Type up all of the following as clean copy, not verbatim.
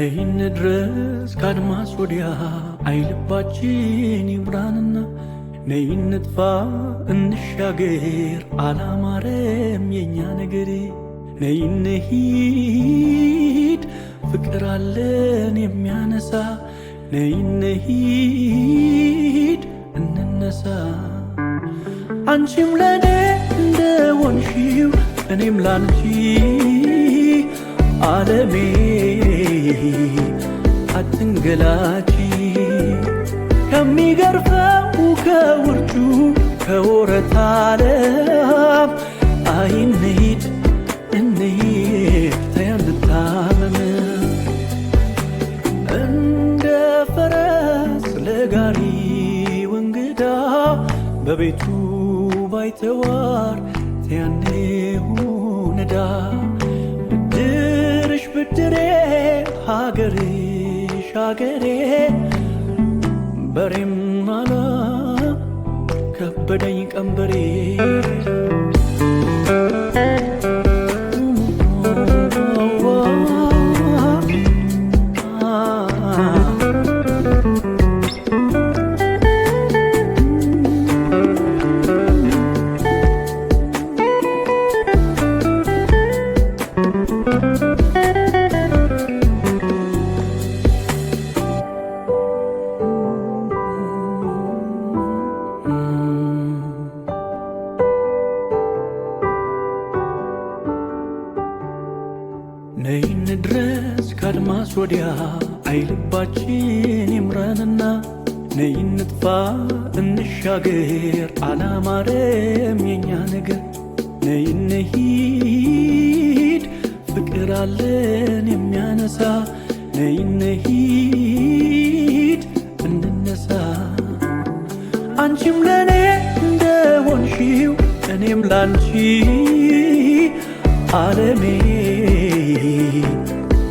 ነይ እንድረስ ካድማስ ወዲያ አይልባችን ይብራንና ነይ እንጥፋ እንሻገር አላማረም የኛ ነገር ነይ እንሂድ ፍቅር አለን የሚያነሳ ነይ እንሂድ እንነሳ አንቺም ለኔ እንደሆንሽው እኔም ላንቺ ዓለሜ አትንገላቺ ከሚገርፈው ከውርጩ ከወረት ዓለም አይ እንሂድ እንሂድ ተይ አንታመም እንደ ፈረስ ለጋሪው እንግዳ በቤቱ ባይተዋር ተይ አንሁን ዕዳ ብድርሽ ብድሬ ሀገርሽ ሀገሬ በሬም አላ ከበደኝ ቀንበሬ ነይ እንድረስ ካድማስ ወዲያ አይልባችን ይምረንና ነይ እንጥፋ እንሻገር አላማረም የኛ ነገር ነይ እንሂድ ፍቅር አለን የሚያነሳ ነይ እንሂድ እንነሳ አንቺም ለኔ እንደሆንሽው እኔም ላንቺ ዓለሜ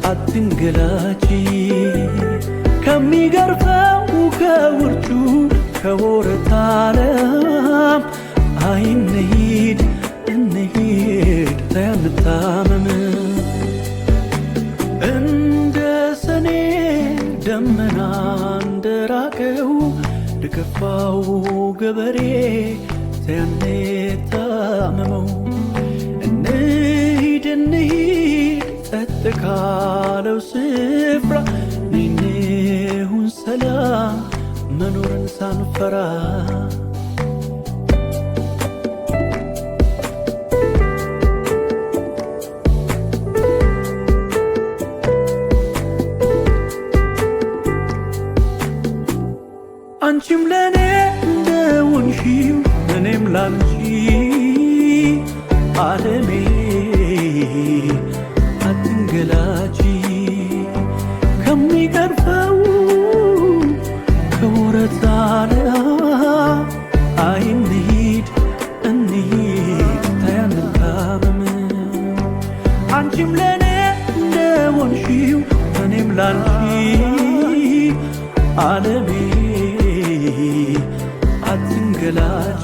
አትንገላቺ ከሚገርፈው ከውርጩ ከወረት ዓለም አይ እንሂድ እንሂድ ተይ አንታመም እንደ ሰኔ ደመና እንደራቀው ለከፋው ገበሬ ተይ አንታመመው እንሂድ እንሂድ ጸጥ ካለው ስፍራ ነይ እንሁን ሰላም መኖርን ሳንፈራ አንቺም ለኔ እንደሆንሽው እኔም ላንቺ ዓለሜ አትንገላቺ ከሚገርፈው ከወረት ዓለም አይ እንሂድ እንሂድ ተይ አንታመም አንቺም ለኔ እንደሆንሽው እኔም ላንቺ ዓለሜ አትንገላቺ።